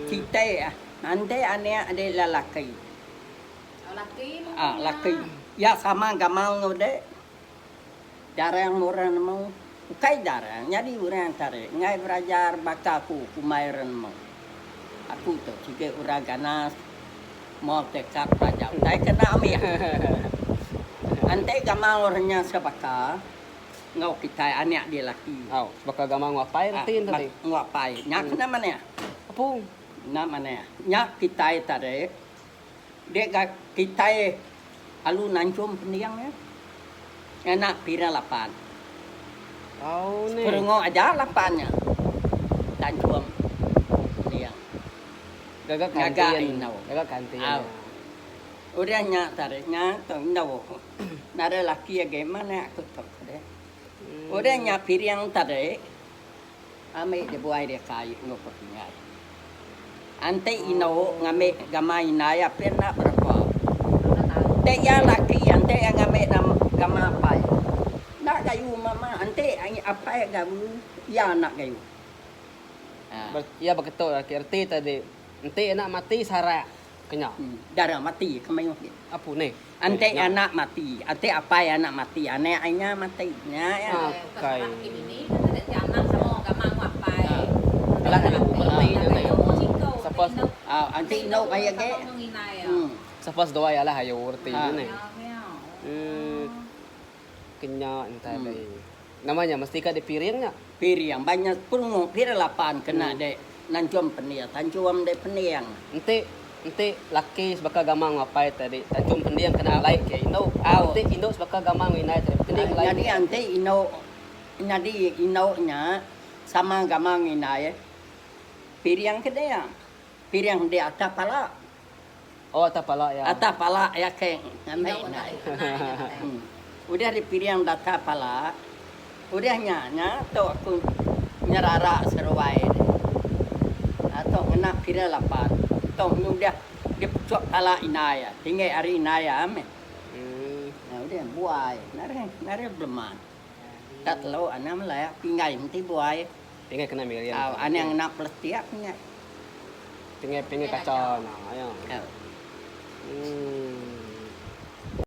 Siti enti anak dik lelaki. Ah laki. Iya sama gamal enggau dik. Jarang orang nemu. Ukai jarang nyadi orang tadi enggai belajar baka aku kumbai orang nemu. Aku tu sigi orang ganas moh tekad belajar utai kena amih. Enti gamal orang nya sebaka enggau kitai anak dia laki. Au, sebaka gamal enggau apai reti enti tadi. Enggau apai. Nya kena manah. Apu. Enda manah. Nya kitai tadi dia ga kitai alu nanchum pending iya. Ngena pira lapan. Au neh. Seperengok aja lapan nya tanchum pending. Gaga kantin. Gaga kantin. Au. Udah nya tadi nya tu endu. Nadai laki agi manah aku tu tadi. Udah nya piring tadi ambi dibuai dia kai enggau pepinggai. Enti indu ngambi gama indai apin enda berapa. Enti iya laki enti iya ngambi gama apai enda gayu mama enti apai gayu iya enda gayu. Iya beketu laki reti tadi enti anak mati sarak. Kenya. Dara mati ke mayuh agi. Apu neh. Enti anak mati, enti apai anak mati, anak ai nya mati. Nya iya. Akai. Alah ayu mereti nya tadi. Sapa Enti indu baik agi. Sapa seduai alah ayu reti nya neh. Kenya enti deh. Nama nya mesti ka dipiring nya. Piring ba nya perungu pira lapan kena dek nanchum pendir tanchum dek pending. Enti enti laki sebaka gamang enggau apai tadi tanchum pending kena ngelai ke indu. Enti indu sebaka gamang enggau indai tadi pending ngelai Nyadi enti indu nyadi indu nya sama gamang enggau indai piring ke dia. Piring dia atas pala. Oh atas pala iya. Atas pala iya ke ngambi indai. Udah dipiring data pala, udah nya nya tu aku nyerara seruai deh. Tu ngena pira lapan. Tu udah dipuchuk pala indai iya. Tinggi ari indai iya meh. Udah buai narai narai beleman. Tak telu anang melai pinggai menti buai. Pinggai kena miring. Anang ngena plastik pinggai. Pinggai pinggai kaca nya. Emm.